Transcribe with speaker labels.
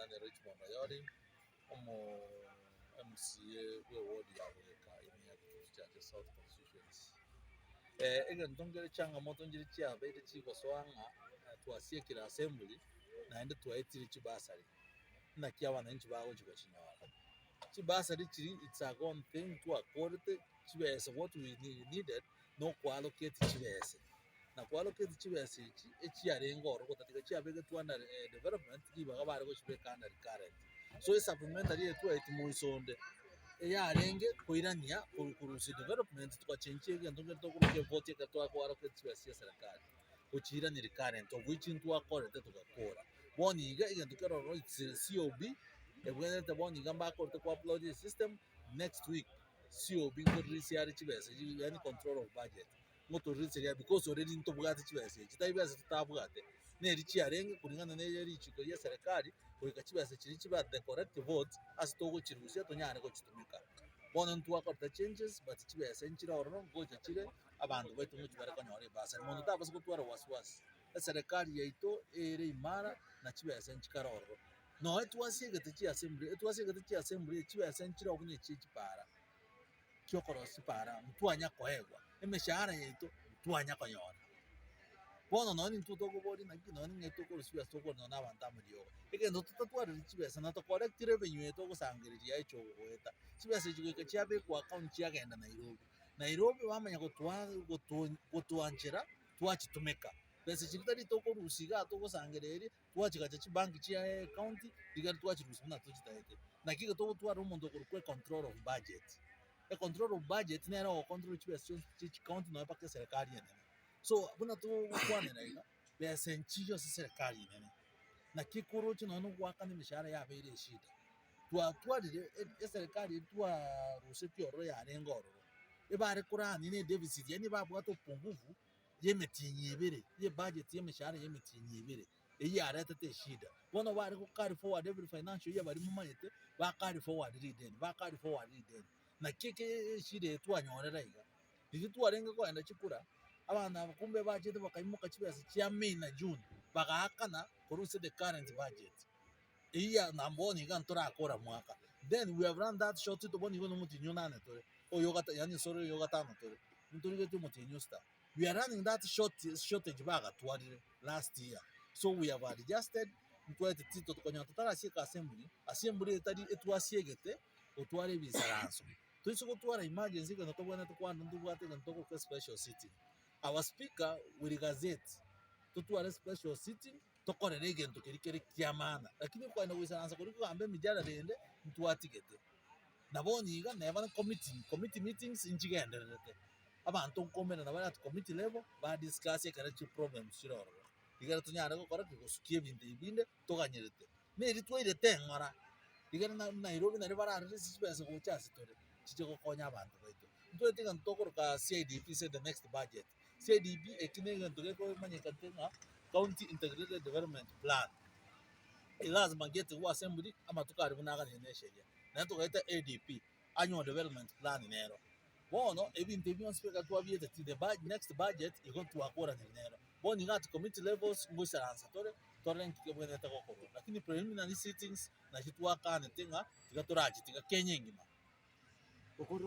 Speaker 1: nane Richmond Oyori, omo MCA bwe eward ya Bogeka ime ya Kitutu Chache South Constituency. Egento nkere chiangamoto nchire chiabeire chigosoa ng'a twasiekire assembly naende twaetire chibasari, naki abananchi bagochi gochinyora. Chibasari chiri it's a gone thing twakorete chibesa what we needed na okoallocate chibesa. Na koallocate chibesa echi echiarenge ororo gotatiga chiabegetwe under development ribaga bare gochibeka under recurrent. So esupplementary eye twaeti moiso onde eyarenge koirania korusia development togachenchia egento nkere tokoroka evoti ekero twakoallocate chibesa chia eserekari gochiirania recurrent of which ntwakorete togakora. Bono iga egento kere ororo it's COB ebwenerete bono iga mbakorete ko upload esystem next week COB nkorelease are chibesa yaani control of budget. Ngotoririseria because already ntobwate chibesa echi, tari besa totabwate, neri chiarenge kuringana na richiko ria eserekari goika chibesa chiria chibe at the correct vote ase togochirusia tonyare gochitumeka. Bono ntwakorete changes but chibesa nchire ororo ngocha chire abanto baito ngochi bare konyora ebasari. Monto tabasa gotwara wasiwasi, eserekari yaito ere imara na chibesa nchikare ororo. Nonya twasiegete chiassembly, etwasiegete chiassembly chibesa nchire buna echie chipara. chi'okorosia chipara ntwanya koegwa, emeshahara yaito ntwanya konyora. Bono nonye intwe tokoboria naki nonye ng'ai tokorusia chibesa tokore nonye na abanto amariogo. Egento totatwarire chibesa na to collect revenue eye togosangereria eche goeta, chibesa echi goika chiabekwa account chiagenda Nairobi. Nairobi bamanya gotwa goto gotoanchera twachitumeka. Besa chiria tari tokorusia igaa togosangereria. twachigacha chibanki chia ecounty, rigerio twachirusia buna tochitagete. Naki igo togotwara omonto okorokwa econtroller of budget, econtroller of budget nere ogocontrol chibesa chionsi chia chicounty nonya mpaka eserekari enene. So buna togokwanera iga, besa nchiyo ase eserekari enene, naki koroche nonya na ogoakana emeshahara yabeire eshida. Twatwarire eserekari eria twarusetie ororo yarenge ororo, ebare korania na edeficit yaani babwate upungufu. y'emetienyi ebere, y'ebudget y'emeshahara y'emetienyi ebere, eyio yaretete eshida. Bono bare go carry forward every financial year baria momanyete, ba carry forward rideni, ba carry forward rideni. Naki eke eshida eye twanyorera iga, riria twarenge kogenda chikura, abanto aba kumbe bachete bakaimoka chibesa chia May na June, bagaakana korwa ase the current budget. Eyio ya number one iga ntorakora mwaka. Then we have run that short bono igo na omotienyi onane tore, oyo gata yaani sorry oyo gatano tore, ntorigetie omotienyi o sita. We are running that short shortage bagatwarire last year, so we have adjusted ntwaete tito tokonyora totarasieka assembly, assembly etari etwasiegete gotwara ebisaranso. Toise gotwara emergency egento tobwenerete kwana ntobwate egento tokoroka special sitting. Our speaker will gazette totware special sitting. tokorere egento keria kere ki'amaana, lakini okogenda goisaransa koria kogamba emijadala ende ntwatigete. Na bono iga neba na committee, committee meetings nchigendererete, abanto nkomerana bare at committee level, ba discuss ekero chiproblems chire ororo. Rigere tonyare gokora ki? Gosukia ebinto ebi binde toganyerete. Na erio twairete eng'ora, rigere na Nairobi nario bararerese chibesa gocha ase tore, chiche gokonya abanto baito. Ntwaete egento tokoroka CIDP ase the next budget. CIDP eki negento gekomanyekana ng'a County Integrated Development Plan, elasima getigwe assembly amatuko aria buna aganire na esheria. Naende togaeta ADP, Annual Development Plan nero. Bono ebinto ebi bionsi ekero twabieteti the bud next budget igo twakoranire nero. Bono iga at committee levels ngoisaransa tore, torore nki kebwenerete gokorwa. Lakini preliminary sittings nachi twakanete ng'a tiga torachitiga Kenya engima.